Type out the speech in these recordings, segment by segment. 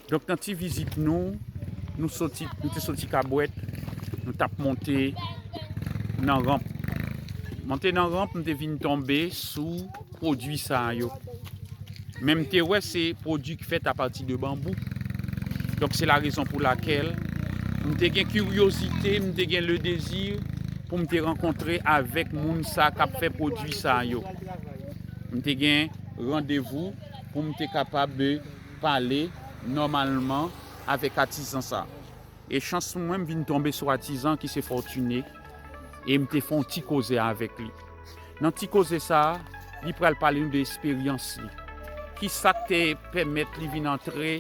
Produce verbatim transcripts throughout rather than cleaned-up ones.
Donk, nan ti vizit nou, nou soti, nou te soti Kabwèt, nou t ap monte nan ranp. Monte nan ranp, m te vin tonbe sou pwodui sa yo. Men m te wè se pwodui ki fèt apati de banbou. Donk, se la rezon pou lakèl m te gen kiryozite, m te gen le dezi pou m te rankontre avèk moun sa k ap fè pwodui sa yo. M te gen randevou pou m te kapab pale nòmalman avèk atizan sa. E chans pou mwen, m vin tonbe sou atizan ki se Fortuné, e m te fè yon ti koze avèk li. Nan ti koze sa, li pral pale nou de esperyans li. Kisa k te pèmèt li vin antre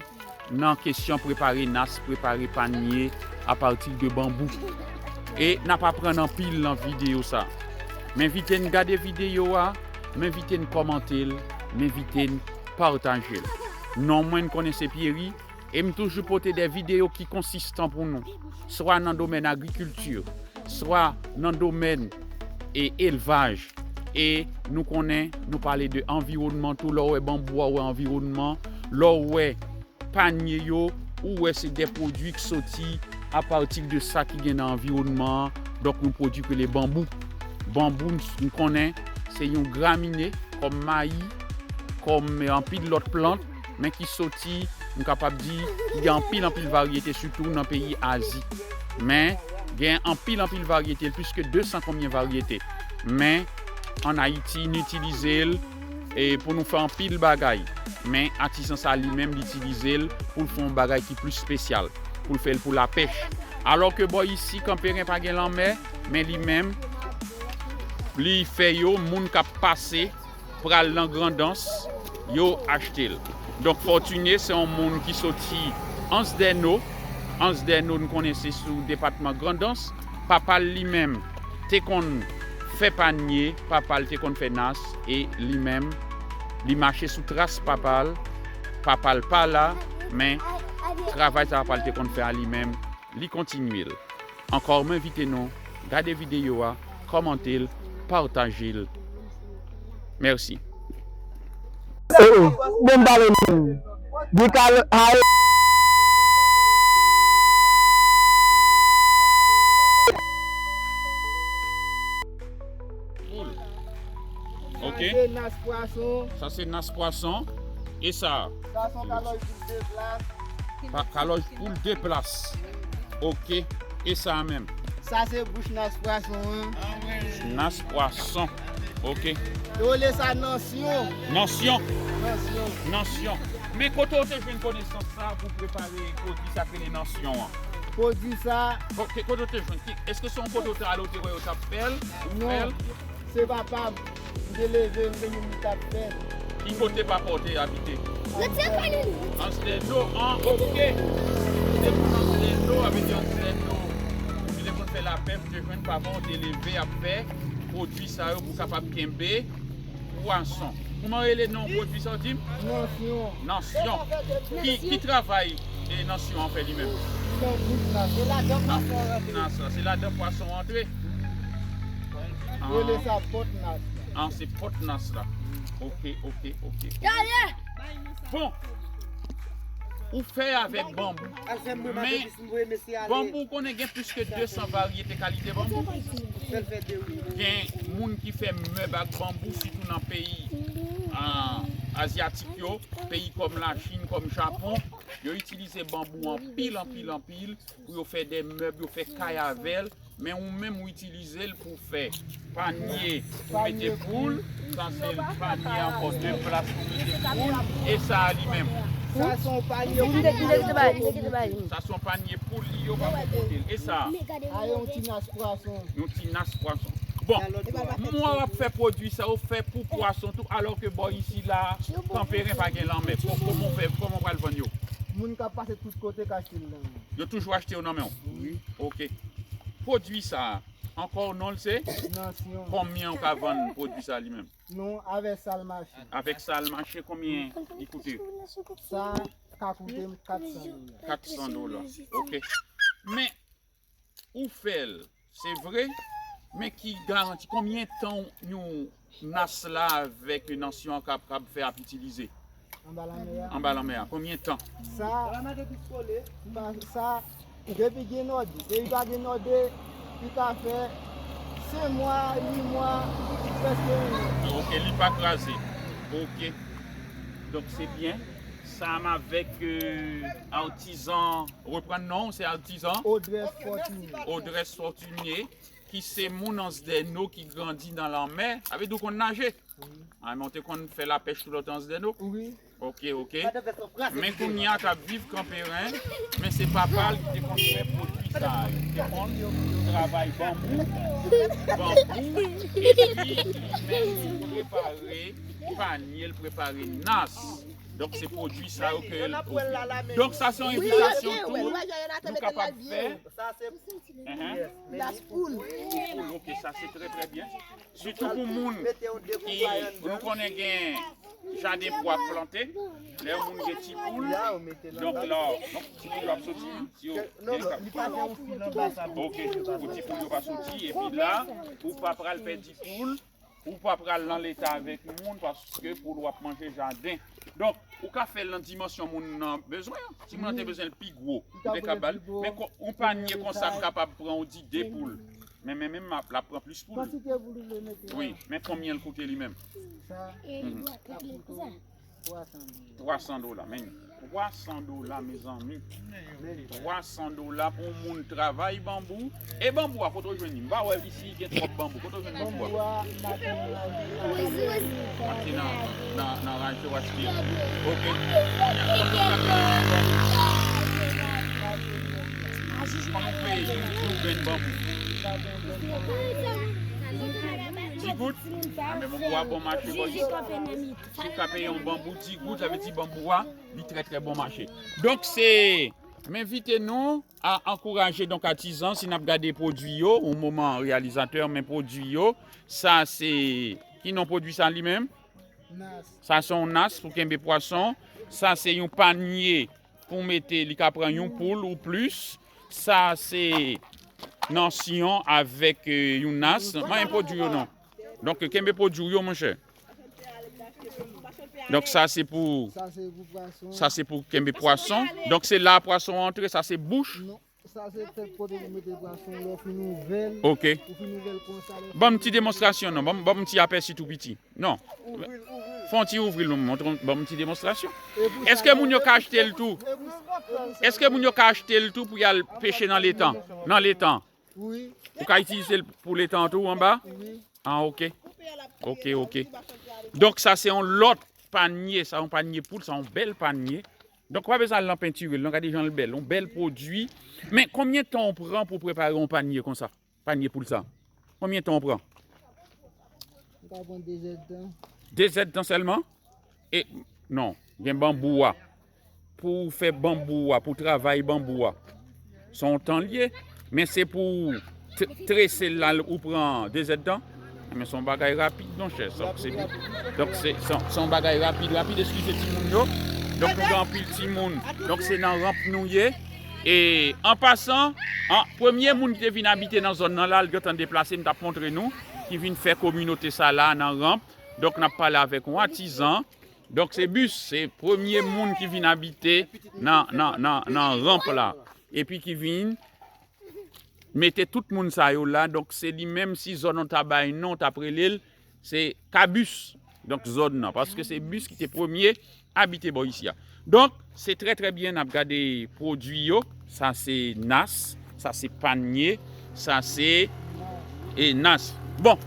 nan kesyon prepare nas, prepare panye apati de banbou. E n ap aprann anpil nan videyo sa. M envite n gade videyo a, m envite n kòmante l, m envite n pataje l. Non mwen, n konnen se Pierry, e m toujou pote de videyo ki konsistan pou nou, swa nan domèn agrikilti, swa nan domèn e elvaj. E nou konnen, nou pale de anviwònman tou. Lè w wè banbou a, w wè anviwònman. Lè w wè panye yo, ou wè se de pwodui ki soti apati de sa ki gen nan anviwònman an. Donk, yon pwodui ki rele banbou. Banbou, n, n konnen, se yon gramine, kòm mayi, kòm, eh, anpil lòt plant, men ki soti, m kapab di, ki gen anpil, anpil varyete, sitou nan peyi Azi. Men, gen anpil, anpil varyete, plis ke de san konbyen varyete. Men, ann Ayiti, n itilize l, e, pou nou fè anpil bagay. Men, atizan sa li menm, li itilize l pou l fè yon bagay ki plis espesyal, pou l fè l pou lapèch. Alò ke bò isi, Kanperen pa gen lanmè, men li menm, li fè yo, moun k ap pase, pral nan Grandans, yo achte l. Donk, Fortuné, se yon moun ki soti Anse des Naux. Anse des Naux, n konnen se sou depatman Grandans. Papa l li menm te konn fè panye, papa l te konn fè nas, e li menm, li mache sou tras papa l. Papa l pa la, men travay sa papa l te konn fè a li menm, li kontinye l. Ankò, m envite nou gade videyo a, kòmante l, pataje l. Mèsi. Eh, eh, bon, m pale menm. Di kal, ay. Poul. Ok. Sa se nas pwason. Sa se nas pwason. E sa? Sa se yon kalòj poul de plas. Pa, kalòj poul de plas. Ok. E sa menm? Sa se bouch nas pwason an. Nas pwason. Ok. Yo rele sa nansyon. Nansyon. Nansyon. Nansyon. Men kote w te jwenn konesans sa pou prepare pwodui sa k rele nansyon an? Pwodui sa. Kote, kote w te jwenn? Ki, èske se yon kote w te ale, w te wè yo t ap fè l? Ou fè l? Non. Se papa m. M te leve, m te di m t ap fè l. Ki kote papa w te abite? Anse des Naux. Anse des Naux, an, ok. Ou te konn Anse des Naux, avè di Anse des Naux. Ou te konn fè lapèch, ou te jwenn papa w te leve ap fè pwodui sa yo pou kapab kenbe pwason. Kòman rele non pwodui sa w di m? Nansyon. Nansyon. Ki, ki travay, e, nansyon an fè li menm? Li nan bout la. Se ladan pwason an rantre. Nas la, se ladan pwason rantre. Yo rele sa pòt nas la. Ah, se pòt nas la. Ok, ok, ok. Bon. Ou fè avèk banbou. Men, banbou, ou konnen gen plis ke de san varyete kalite banbou. Gen moun ki fè mèb ak banbou, sitou nan peyi, ah, azyatik yo, peyi kòm Lachin, kòm Japon. Yo itilize banbou anpil, anpil, anpil pou yo fè de mèb, yo fè kay avè l. Men ou menm ou itilize l pou fè panye pou mete poul. Sa se panye ankò de plas pou mete poul. E sa a li menm? Sa se yon panye pou poul. Sa se yon panye poul li yo pa pou pote l. E sa a? A yon ti nas pwason. Yon ti nas pwason. Bon, mwen w ap fè pwodui sa yo fè pou pwason tou, alò ke bò isi la, Kanperen pa gen lanmè. Kò-, kòman w fè, kòman w pral vann yo? Moun k ap pase tout kote ka achte l nan men w. Yo toujou achte yo nan men w? Wi. Ok. Pwodui sa a, ankò non l se? Nansyon. Konbyen w ka vann pwodui sa a li menm? Non, avèk sa l mache. Avèk sa l mache, konbyen li koute? Sa ka koute m kat san dola. Kat san dola. Ok. Men, ou fè l, se vre, men ki garanti, konbyen tan yon nas la avèk nansyon an kab, kab fè ap itilize Anba lanmè a. anba lanmè a? Konbyen tan? Sa, pa- sa, depi gen nòde, depi pa gen nòde, li ka fè senk mwa, uit mwa, prèske yon an. Ok, li pa kraze. Ok. Donk se byen. Sa m avèk euh, Artisan, reprann non, se Artisan Odrès Fòtini. Odrès Fòtini, ki se moun Anse des Nots ki grandi nan lanmè. Sa vle di w konn naje? Ah, men w te konn fè lapèch tou lòt Anse des Nots? Wi. Ok, ok. Men kounye a t ap viv Kanperen, men se papa l ki te konn fè pwodui sa yo. Li te konn travay banbou, banbou, epi li menm li prepare panye, l prepare nas. Donk se pwodui sa yo ke l ofri. Donk sa se yon envitasyon tou nou kapab fè. Sa se Ehe. Las poul. Pou poul, ok, sa se trè trè byen. Sitou pou moun ki nou konnen gen jaden pwa plante, lè yon moun gen ti poul, donk la, donk ti poul yo ap soti, si yo gen kap- Ok, pou ti poul yo pa soti, epi la, ou pa pral pèdi poul, ou pa pral nan leta avèk moun, paske poul w ap manje jaden. Donk, ou ka fè l nan dimansyon moun nan bezwen. Si moun nan te bezwen l pi gwo, ou te ka ba l. Men ko- yon panye konsa m kapab pran ou di de poul. Men men menm m ap- l ap pran plis poul. Kantite poul ou vle mete? Wi, men konbyen l koute li menm? Sa, E li dwe trete l konsa. Twa san dola. Twa san dola, men twa san dola, mezanmi. Twa san dola pou yon moun travay banbou. E banbou a, kote w jwenn li? M pa wè isi gen twòp banbou. Kote w jwenn banbou a? Bwa, maten, Mwen te nan, nan, nan Rancho Westfield. Ok. Kòman w fè, si w jwenn banbou? Ti gout? A, men banbou a bon mache, bò. Si w ka peye yon banbou di goud, sa vle di banbou a, li trè trè bon mache. Donk se, m envite nou a ankouraje donk Atizan, si n ap gade pwodui yo, yon moman reyalizatè, men pwodui yo, sa se, ki non pwodui sa li menm? Nas. Sa se yon nas pou kenbe pwason, sa se yon panye pou mete, li ka pran yon poul ou plis, sa se nansyon avèk euh, yon nas, mwen pwodui yo non. Donk kenbe pwodui yo monchè. Donk sa se pou Sa se pou pwason. Sa se pou kenbe pwason. Donk se la pwason antre, sa se bouch. Non, sa se tèt kote pou mete pwason lè w fin ouvè l. Ok. Ou fin ouvè l konsa lè. Ban m ti demonstrasyon non, ban m- ban m ti apèsi tou piti. Non. Fè yon ti ouvri l, montre m- ban m ti demonstrasyon. E pou Èske sa, moun yo ka achte l tou? e pou sa, Èske moun yo ka achte l tou pou y al peche nan letan? Nan letan. Wi, Ou ka itilize l pou letan tou anba? wi. Ah, ok. Ok, ok. Donk sa se yon lòt panye, sa yon panye poul, sa yon bèl panye. Donk ou pa bezwen al nan pentire l non, gade jan l bèl, yon bèl pwodui. Men konbyen tan w pran pou prepare yon panye konsa? Panye poul sa. Konbyen tan w pran? M ka pran de zèdtan. De zèdtan sèlman? E non, gen banbou a. Pou w fè banbou a, pou w travay banbou a, se yon tan l ye. Men se pou w t- trese l la, ou pran de zèdtan. Men se yon bagay rapid, monchè. Donk se, donk se, se, se yon bagay rapid, rapid. Eskize timoun yo. Donk nou gen anpil timoun. Donk se nan ranp nou ye. E an pasan, an, premye moun ki te vin abite nan zòn nan la, l gentan deplase, m t ap montre nou, ki vin fè kominote sa la nan ranp. Donk n ap pale avèk yon atizan. Donk se bis, se premye moun ki vin abite nan, nan, nan, nan ranp la. Epi ki vin mete tout moun sa yo la. Donk se li menm, si zòn nan ta bay non, t ap rele l, se Kabis. Donk zòn nan, paske se bis ki te premye abite bò isi a. Donk se trè trè byen n ap gade pwodui yo. Sa se nas, sa se panye, sa se e nas. Bon,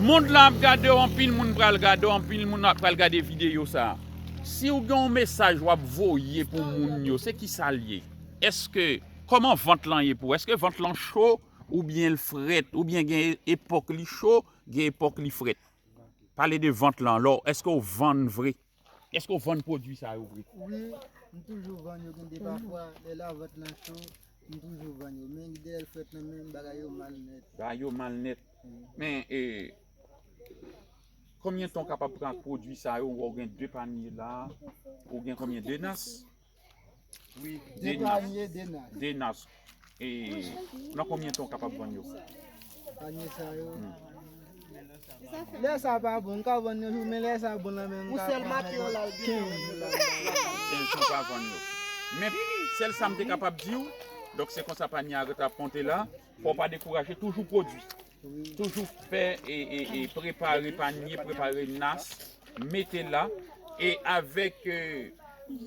mond la ap gade w, anpil moun pral gade w, anpil moun ap pral gade videyo sa. Si w gen yon mesaj w ap voye pou moun yo, se ki sa l ye? Èske, kòman vant lan ye pou w? Èske vant lan cho oubyen l frèt? Oubyen gen epòk li cho, gen epòk li frèt? Pale de vant lan, lò, èske w vann vre? Èske w vann pwodui sa yo vre? Wi, m toujou vann yo, gen de pafwa, lè lavant lan cho, m toujou vann yo. Men dèyè l frèt nan men m, bagay yo mal nèt. Bagay yo mal nèt. Men, e, konbyen tan w kapab pran ak pwodui sa yo? Ou gen de panye la, ou gen konbyen? De nas? Wi, de nas. Panye de nas. De nas. E nan konbyen tan w kapab vann yo? Panye sa yo, Lè sa pa bon, m ka vann yon jou, men lè sa bon la, men m ka vann kenz jou la. Kenz jou pa vann yo. Men sèl sa m te kapab di w, donk se konsa panye a t ap monte la, fò w pa dekouraje, toujou pwodui. Toujou fè e, e, e prepare panye, prepare nas, mete la. E avèk e,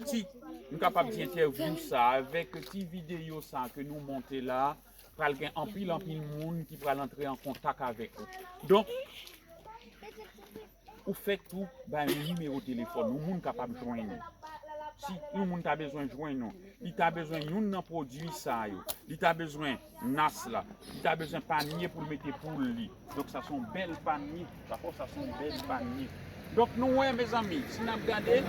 ti, m kapab di entèvyou sa, avèk ti videyo sa ke nou monte la, pral gen anpil anpil moun ki pral antre an kontak avèk ou. Donk, ou fèk tou bay yon nimewo telefòn, yon moun kapab jwenn ou. Si yon moun ta bezwen jwenn ou, li ta bezwen youn nan pwodui sa yo, li ta bezwen nas la, li ta bezwen panye pou l mete poul li. Donk sa se yon bèl panye, dakò, sa se yon bèl panye. Donk nou wè, mezanmi, si n ap gade,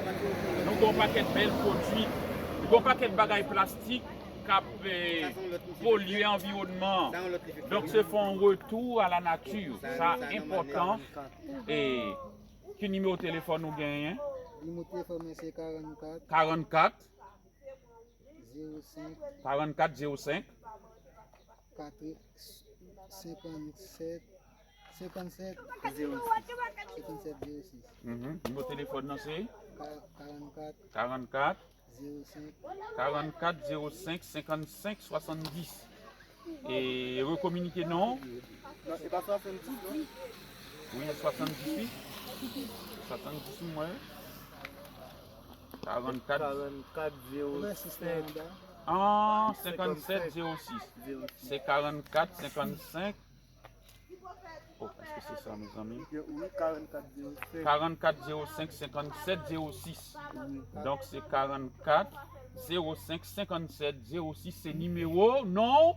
nou gen yon pakèt bèl pwodui, nou gen yon pakèt bagay plastik k ap eh, polye anviwònman an. Donk se fè yon retou a la nati. Sa enpòtan. E ki nimewo telefòn ou genyen? Nimewo telefòn mwen se karannkat, Karannkat, zewo senk, karannkat zewo senk, katri, senkannsèt, senkannsèt, zewo sis. Senkannsèt zewo sis. Mhm. Nimewo telefòn nan se Ka- karannkat, karannkat, zewo senk, karannkat zewo senk, senkannsenk swasanndis. E rekominike non. Non, se pa swasanndis, non? Wi, swasanndis wi. Swasanndis mwen. Karannkat. Karannkat zewo senk. Ah, senkannsèt zewo sis. Se karannkat senkannsenk. Oh, èske se sa, mezanmi? Wi, karannkat zewo senk. Karannkat zewo senk, senkannsèt zewo sis. Donk se karannkat zewo senk, senkannsèt zewo sis, se nimewo non.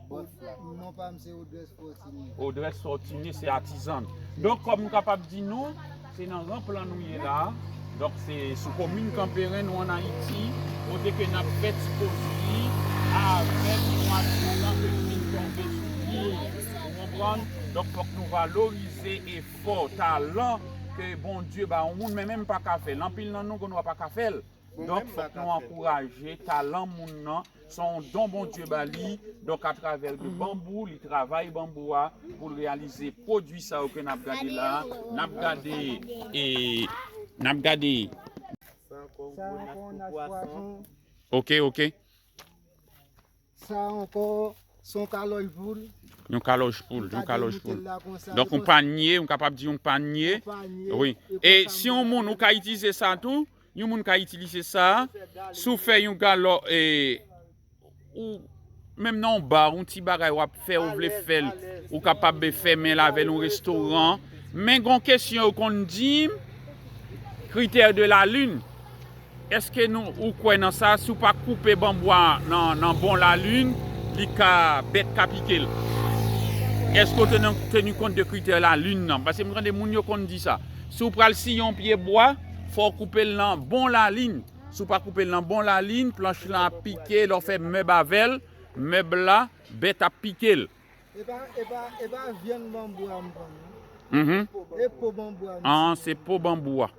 Non pa m se Odrès Fortuné. Odrès Fortuné, se atizan. Donk kòm m kapab di nou, se nan ranp lan nou ye la. Donk se sou komin Kanperen, nou ann Ayiti, kote ke n ap fè ti kozi avèk yon atizan ke nou vin tonbe sou li. Ou konprann? Donk fòk nou valorize efò, talan ke Bondye ba yon moun, men menm pa ka fè l. Anpil nan nou, konn wè pa ka fè l. Donk fòk nou ankouraje talan moun nan. Se yon don Bondye ba li. Donk atravè de banbou, li travay banbou a pou l reyalize pwodui sa yo ke n ap gade la. N ap gade e n ap gade. Sa ankò yon gwo nas pou pwason. Ok, ok. Sa ankò se yon kalòj poul. Yon kalòj poul, yon kalòj poul. Donk yon panye, ou kapab di yon panye. Wi. E si yon moun ou ka itilize sa tou, yon moun ka itilize sa, si w fè yon galò e ou menm nan yon ba, yon ti bagay w ap fè, ou vle fè l, ou kapab fèmen l avè l, yon restoran. Men gon kesyon yo konn di m, critère de la lune. Èske nou ou kwè nan sa, si w pa koupe banbou a nan, nan bon lalin, li ka bèt ka pike l? Èske w te nan teni kont de critère la lune nan? Paske m tande moun yo konn di sa. Si w pral siye yon pye bwa, fò w koupe l nan bon lalin. Si w pa koupe l nan bon lalin, planch lan ap pike, lè w fè mèb avè l, mèb la, bèt ap pike l. E pa, e pa, e pa vyann banbou a m pran non. Mhm. E po banbou a m. Ah, se po banbou a.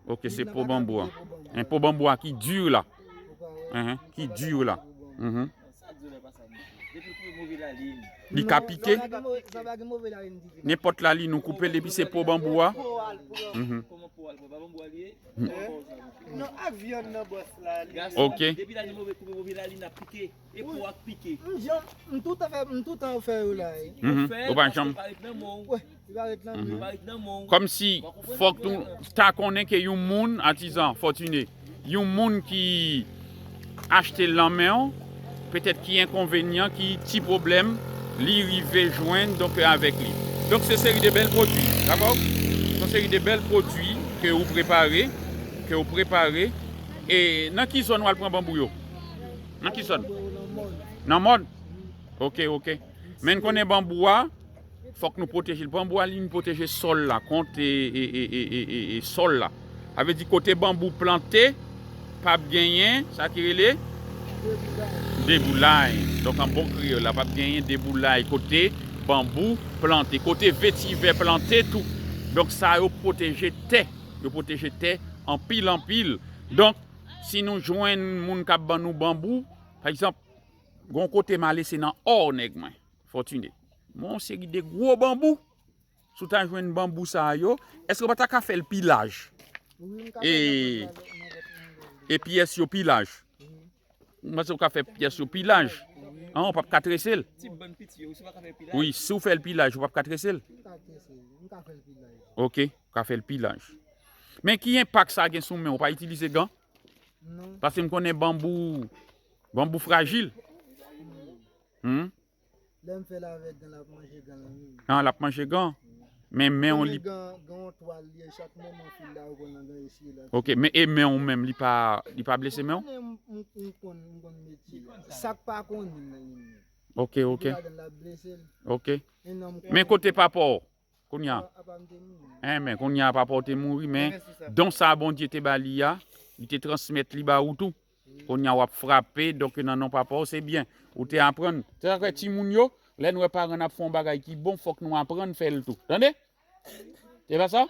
Ok, se po banbou a. En po banbou a ki di la. Mhm, ki di la. Mhm. Li ka pike. Nenpòt lalin ou koupe l epi se po banbou a. Mhm. Non, ak vyann nan bòs la. Ok. Depi lalin move, koupe move lalin ap pike. E po ak pike. M jan, m toutan fè, m toutan fè yo la. Mhm. Ou pa janm. Kòmsi fòk nou ta konnen ke yon moun, atizan Fortuné, yon moun ki achte l nan men w, petèt ki enkonvenyan, ki ti pwoblèm, li rive jwenn donk avèk li. Donk se seri de bèl pwodui, dakò? Se yon seri de bèl pwodui ke ou prepare, ke ou prepare. E nan ki zòn w al pran banbou yo? Nan ki zòn? Nan mòn? Ok, ok. Men n konnen banbou a, fòk nou pwoteje l. Banbou a li pwoteje sòl la kont e, e, e, e, e, e, e sòl la. Sa vle di kote banbou plante, p ap genyen sa ki rele deboulay. Donk an bon kreyòl la, p ap genyen deboulay kote banbou plante, kote vetivè plante tou. Donk sa yo pwoteje tè. Yo pwoteje tè anpil, anpil. Donk si nou jwenn moun k ap ban nou banbou, pa egzanp, gon kote m ale se nan Ò nèg mwen, Fortuné. Mwen yon seri de gwo banbou. si w ta jwenn banbou sa yo, èske w pa ta ka fè l pi laj? Wi, m ka fè l nan pòt la, nan pòt mwen. E pyès yo pi laj? Wi. M panse w ka fè pyès yo pi laj. Wi. An, w p ap ka trese l. Ti bann piti yo, si w pa ka fè l pi laj. Wi, si w fè l pi laj, w p ap ka trese l. M ka trese l, m ka fè l pi laj. Ok, w ka fè l pi laj. Men ki enpak sa gen sou men w? Ou pa itilize gan? Non. Paske m konnen banbou, banbou frajil. Hmm. Lè m fè l avèk gan, l ap manje gan nan menm. An, l ap manje gan. Men men w li. Konnen gan, gan yon twal li ye, chak moman fil la, ou konn nan gan esye la. Ok, men e men w menm, li pa, li pa blese men w? Konnen m, m, m konn, m konn metye a. Sa k pa konnen nan li menm. Ok, ok. Epi ladan l ap blese l. Ok. E nan m konnen. Men kote papa w? Kounye a. Apa, apa m te mouri. Enben, kounye a papa w te mouri, men don sa Bondye te ba li a, li te transmèt li ba ou tou. Kounye a w ap frape, donk nan non papa w, se byen. Ou te aprann. Se sa k fè timoun yo, lè n wè paran n ap fè yon bagay ki bon, fòk nou aprann fè l tou. Tande? Se pa sa?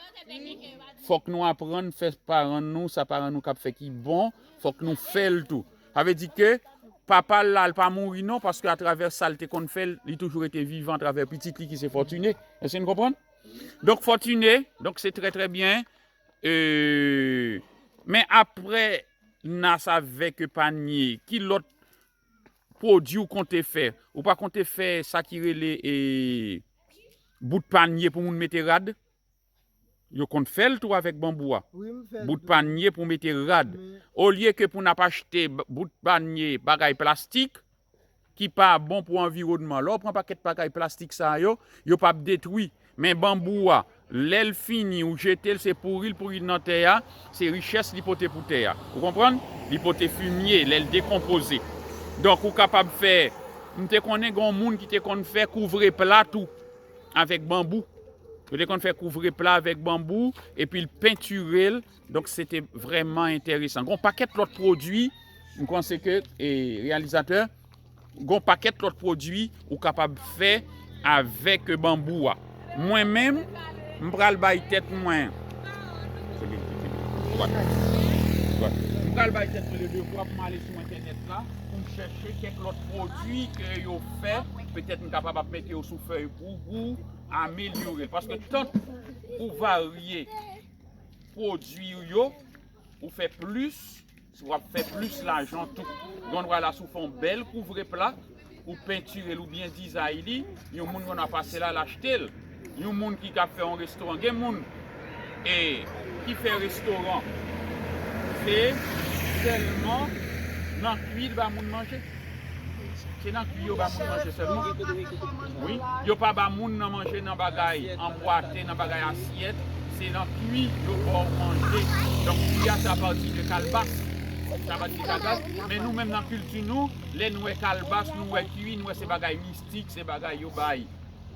Fòk nou aprann fè paran nou, sa paran nou k ap fè ki bon, fòk nou fè l tou. Sa vle di ke papa l la, l pa mouri non, paske atravè sa l te konn fè, li toujou rete vivan atravè pitit li ki se Fòtine. Èske n konprann? Donk Fòtine, donk se trè, trè byen. Euh, men aprè nas avèk panye, ki lòt pwodui w konte fè? Ou pa konte fè sa ki rele, e, bout panye pou moun mete rad? Yo konn fè l tou avèk banbou a. Wi, m fè l tou. Bout panye pou mete rad. Men olye ke pou n ap achte b-, bout panye, bagay plastik, ki pa bon pou anviwònman. Lè w pran pakèt bagay plastik sa yo, yo p ap detwi. Men banbou a, lè l fini, ou jete l, se pouri l pouri nan tè a, se richès li pote pou tè a. Ou konprann? Li pote fimye, lè l dekonpoze. Donk, ou kapab fè, m te konnen gen yon moun ki te konn fè kouvre pla tou, avèk banbou. Yo te konn fè kouvre pla avèk banbou, epi l pentire l. Donk, se te vrèman enteresan. Gon pakèt lòt pwodui, m panse ke, e, reyalizatè, gon pakèt lòt pwodui ou kapab fè avèk banbou a. Mwen menm, m pral bay tèt mwen. Dwat. Dwat. M pral bay tèt mwen le devwa pou m ale sou entènèt la, pou m chèche kèk lòt pwodui ke yo fè. Petèt m kapab ap mete yo sou fèy gougou, amelyore l. Paske tank ou varye pwodui ou yo, ou fè plis, w ap fè plis lajan tou. Gon dwa la si w fè yon bèl kouvre pla, ou pentire l oubyen dizay li, yon moun konn ap pase la, l achte l. Yon moun ki ka fè yon restoran, gen moun, e, ki fè restoran, se sèlman nan kwi l ba moun manje. Se nan kwi yo ba moun manje sèlman. Wi, yo pa ba moun nan manje nan bagay anbwate, nan bagay asyèt. Se nan kwi yo ba w manje. Donk, kwi a, se apati de kalbas. Se apati de kalbas. Men nou menm nan kilti nou, lè nou wè kalbas, nou wè kwi, nou wè se bagay mistik, se bagay yo bay.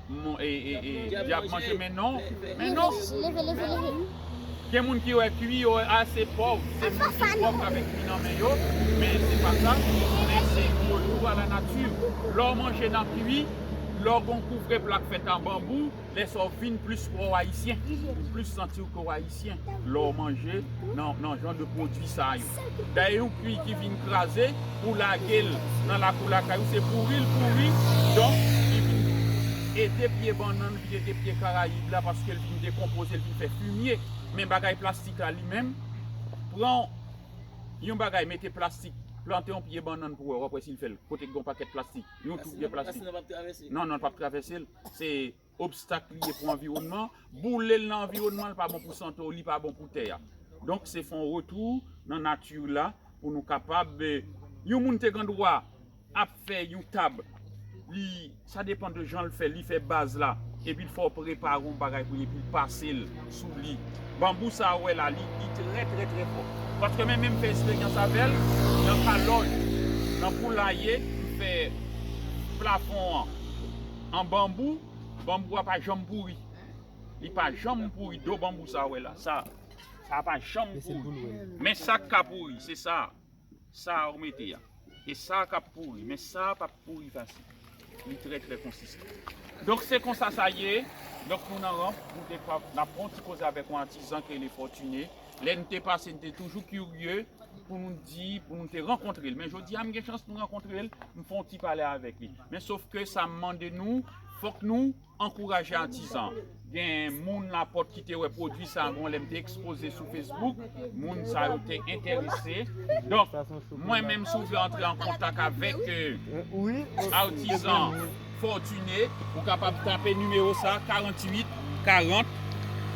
Mon, e, e, e, dyab manje, men non, men non. Leve, leve, leve. Gen moun ki wè kwi yo, a, se pòv, se moun ki pòv avèk kwi nan men yo, men se pa sa, men se yon retou a la nati. Lè w manje nan kwi, lè w gon kouvre pla k fèt an banbou, lè sa w vin plis pwò ayisyen, ou plis santi w ke w ayisyen lè w manje nan, nan jan de pwodui sa yo. Dayè, yon kwi ki vin kraze, ou lage l nan lakou lakay ou, se pouri l pouri. Donk, li vin ede pye bannann, li ede pye karayib la, paske l vin dekonpoze, l vin fè fimye. Men bagay plastik la, li menm, pran yon bagay, mete plastik, plante yon pye bannann pou wè, w ap wè si l fè l. Kote k gen yon pakèt plastik, yon twou pye plastik. Non, non, l p ap travèse l. Se obstak li ye pou anviwònman. Boule l nan anviwònman, li pa bon pou sante w, li pa bon pou tè a. Donk, se fè yon retou nan nati la pou nou kapab, eh, yon moun te gen dwa ap fè yon tab, li, sa depann de jan l fè, li fè baz la, epi l fè w prepare yon bagay pou li, epi l pase l sou li. Banbou sa w wè la, li, li trè, trè, trè fò. Paske mwen menm fè eksperyans avè l, nan kalòj, nan poulaye, m fè plafon an, an banbou, banbou a pa janm pouri. Li pa janm pouri, do banbou sa w wè la. Sa, sa pa janm pouri. Men sa k ka pouri, se sa. Sa a ou mete a. E sa a k ap pouri, men sa a p ap pouri fasil. Li trè, trè konsistan. Donk, se konsa sa ye. Donk, nou nan ranp, nou te pa, n ap fè yon ti koze avèk yon atizan ki rele Fortuné. Lè n te pase, n te toujou kirye pou nou di, pou nou te rankontre l. Men jodi a, m gen chans pou m rankontre l, m fè yon ti pale avèk li. Men sof ke sa mande nou Fòk nou ankouraje atizan. Gen moun Lapòt ki te wè pwodui sa, gon lè m te ekspoze sou Facebook, moun sa yo te enterese. Donk, mwen menm, si w vle antre an kontak avèk, euh, atizan Fortuné, ou kapab tape nimewo sa, karannwit karant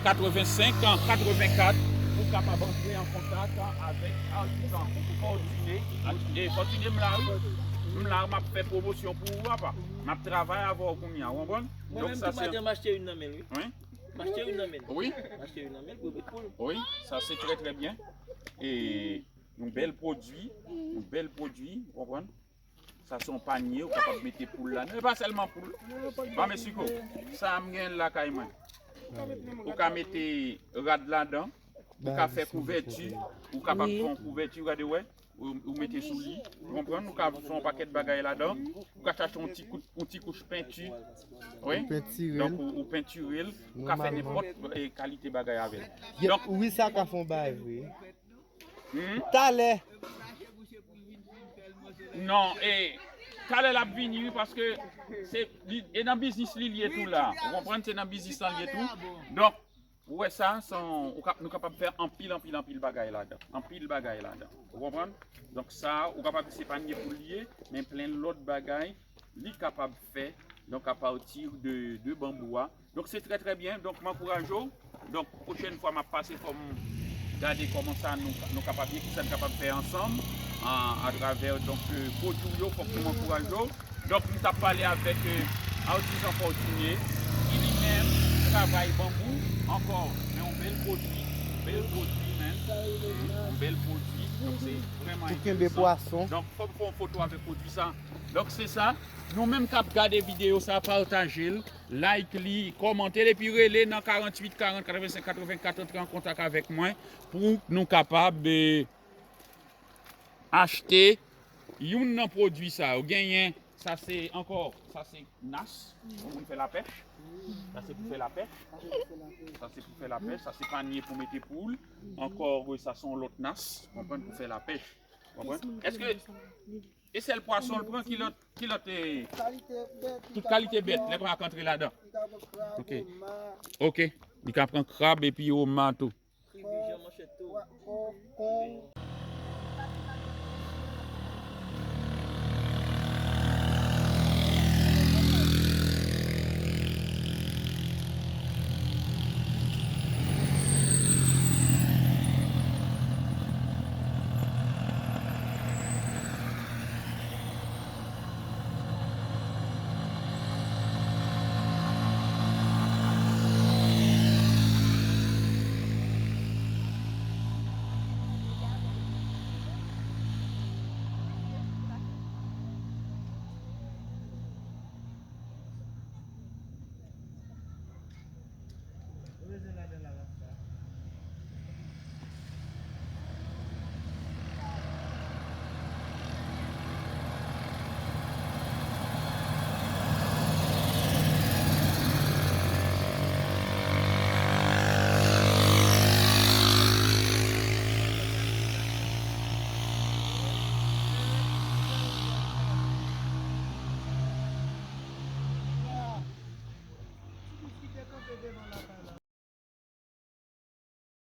katrevensenk katrevenkat, ou kapab antre an kontak avèk atizan Fortuné. E Fortuné, m la wi. M la, m ap fè pwomosyon pou ou, papa. M ap travay avè w kounye a, ou konprann? Mwen menm tou maten, m achte youn nan men l, wi. Wi. M achte youn nan men l. Wi. M achte youn nan men l pou met pou l. Wi, sa se trè, trè byen. E yon bèl pwodui, yon bèl pwodui, ou konprann? Sa se yon panye, ou kapab mete poul ladan. E pa sèlman poul. Ba men siko, sa m gen lakay mwen. Ou ka mete rad ladan, ou ka fè kouvèti, ou kapab fè yon kouvèti, gade wè, ou, ou mete sou li, ou konprann, ou ka fè yon pakèt bagay ladan, ou ka chache yon ti kout, yon ti kouch penti, wi, donk ou, ou pentire l, ou ka fè nenpòt, eh, kalite bagay avè l. Donk, wi, sa ka fè yon bagay vre. Hmm? Talè. Non, e talè l ap vini, wi, paske se, li, e nan biznis li, li ye tou la. Ou konprann, se nan biznis lan li ye tou. Donk, ou wè sa, se yon, ou ka, nou kapab fè anpil, anpil, anpil bagay ladan. Anpil bagay ladan. Ou konprann? Donk sa, ou kapab di se panye pou li ye, men plen lòt bagay li kapab fè, donk, apati de, de banbou a. Donk, se trè, trè byen. Donk, m ankouraje w. Donk, pwochèn fwa m ap pase, fò m gade kòman sa nou, nou kapab ye, kisa n kapab fè ansanm, a, atravè, donk, euh, pwodui w yo, fòk nou ankouraje w. Donk, m t ap pale avèk, euh, Artisan Fortuné, ki li menm travay banbou ankò, men yon bèl pwodui, bèl pwodui, men, yon bèl pwodui. Donk, se vrèman enteresan. Pou kenbe pwason. Donk, fò m fè yon foto avèk pwodui sa. Donk, se sa. Nou menm k ap gade videyo sa, pataje l, like li, kòmante l, epi rele nan karannwit karant katrevensenk katrevenkat, antre an kontak avèk mwen pou nou kapab, eh, achte youn nan pwodui sa yo. Genyen, sa se ankò, sa se nas, pou moun fè lapèch. Sa se pou fè lapèch. Sa se pou fè lapèch, sa se panye pou mete poul. Ankò, wi, sa se yon lòt nas, konprann, pou fè lapèch. Konprann? Èske e sèl pwason l pran, ki lòt, ki lòt, eh, tout kalite bèt, lè konsa k antre ladan. Ok. Ok. Li ka pran krab epi oma tou.